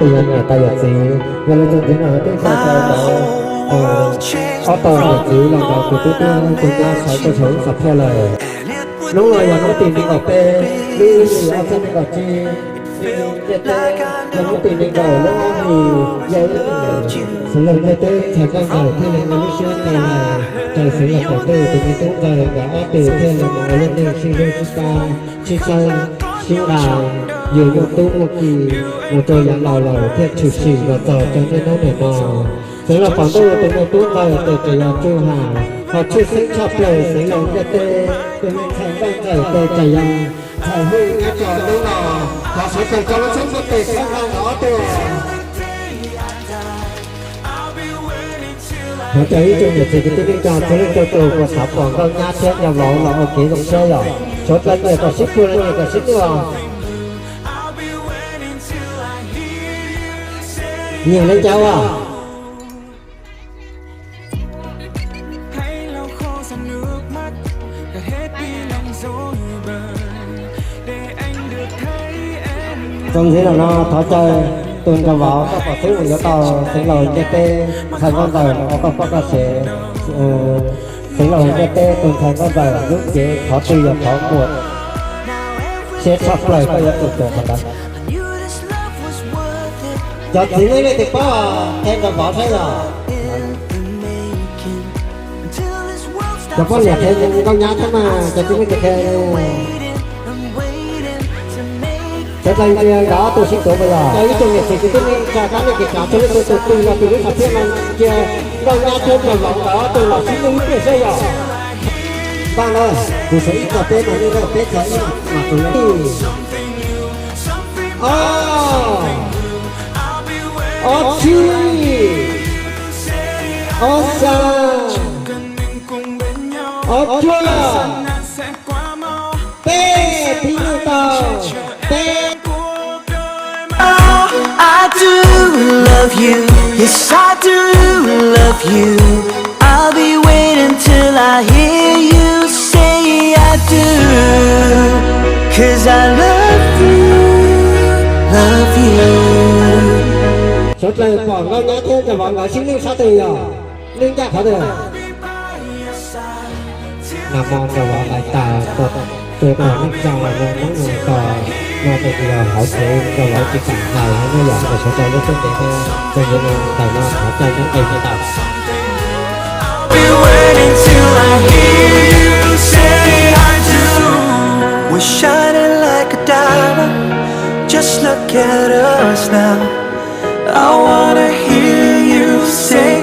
Yog niam tais yawm txiv, yog li txuas ntxiv no hais tias koj tau ntawd, ob tug yawm txiv los ntawd tus tub thiab tus nyab sawv rau saum lub xov phiaj lawm. Hnub no yog hnub tim nees nkaum peb, lub ib hlis ob txhiab nees nkaum tsib, ntiaj teb yog hnub tim nees nkaum lub ob hlis, yog ib tug xeev laus ntiaj teb ntxhais Nkauj Ntxawm thiaj li ua lub siab qhia lawm rau xeev laus qaum ntuj tus me tub ntxawg nkawd ob tug thiaj li mus ua lub neej sib hlub sib pab sib txhawb sib nqa, yus muaj tub muaj ki mus rau yav laus lawm thiaj tshwm sim los txog rau niaj hnub niam no. Xeev laus qaum ntuj tus me tub ntxawg tes tseem yog Tsuj Ham, ho tshwj xeeb tshaj plaws xeev laus ntiaj teb tus me ntxhais Nkauj Ntxawm tes tseem yog ntxhais Hwj Nyab Tso hnub no. Thov sawv daws rau lub tsheb ntiaj teb txhawb nqa nkawd ob tug. Thov caw ib tsoom niam txiv kwv tij neej tsa txhua leej txhua tus uas xav pom Nkauj Nyab thiab Nkauj Vauv los ua kev zoo siab yom. Suav dlawg nyiam kom sib puag los nyiam kom sib ntuj. Nyiam li cas as? Txuas ntxiv no thov caw tus Nkauj Vauv koj pom xeeb uas yuav tau xeev laus ntiaj teb ntxhais Nkauj Ntxawm los ua koj poj koj sev. Xeev laus ntiaj teb tus ntxhais Nkauj Ntxawm lub cev qhov twg yog qhov muaj siab tshaj plaws koj yuav tsum tuav qhov ntawd. Cov txiv neej leej twg paub qhia Nkauj Vauv saib os. Cov poj niam qhia Nkauj Nyab thiab mas cov txiv neej twg qhia. Cov dlawg ntsia nkawd ob tug sib tuav puas yog? Cov ib tsoom niam txiv kwv tij neej tsa kab nej kev tsav txhua leej txhua tus twg los twg lub xov phiaj no ntsia Nkauj Nyab thiab Nkauj Vauv nkawd ob tug los sib ntuj ib pliag saib yom. Npaj na, kuv xav ib txog peb mas nej peb txog ib mas kuv ob, ob tsib, ob xya, ob cuaj, peb, thib nyuj tau, peb. I do love you, yes I do love you. I'll be waiting till I hear you say I do, 'cause I love you, love you. Suav dlawg pom Nkauj Nyab thiab Nkauj Vauv nkawd sib ntuj sab twg yog nej ncaj qhov twg? Nag hmo Nkauj Vauv lais tas, tus tom neej tsa los zoo noob zoo tos no ces yog hauv tsev Nkauj Vauv tsis kam hais no yom, ces sawv daws lub txuj ntev thiab txuas ntxiv no ntawm no thov caw nyob qis tau. We're shining like a diamond. Just look at us now. I wanna hear you say